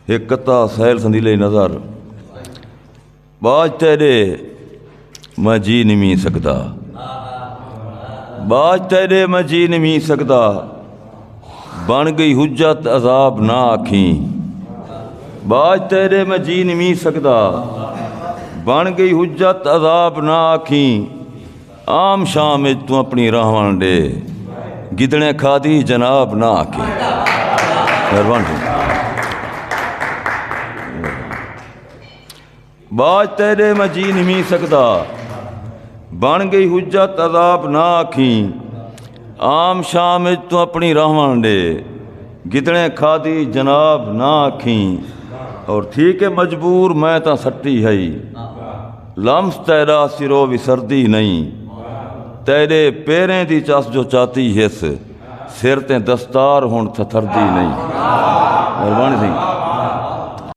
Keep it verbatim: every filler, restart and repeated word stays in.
ہک قطعہ سہیل سندیلے نظر۔ باج تیݙے میں جی نمی سڳدا، باج تیݙے میں جی نمی سڳدا، بݨ ڳئی حجت عذاب نہ آکھیں۔ باج تیݙے میں جی نمی سڳدا، بݨ ڳئی حجت عذاب نہ آکھیں۔ عام شام اچ توں اپݨی رہوݨ ݙے، گدڑیں کھادی جناب نہ آکھیں۔ مہربانی۔ باج تیݙے میں جی نمی سڳدا، بݨ ڳئی حجت عذاب نہ آکھیں۔ عام شام اچ توں اپݨی رہوݨ ݙے، گدڑیں کھادی جناب نہ آکھیں۔ اور تھی کے مجبور میں تاں سٹی ہئی، لمس تیݙا سرو وسردی نئیں۔ تیݙے پیریں دی چس جو چاتی ہس، سر تے دستار ہݨ تھتھردی نئیں۔ مہربانی سئیں۔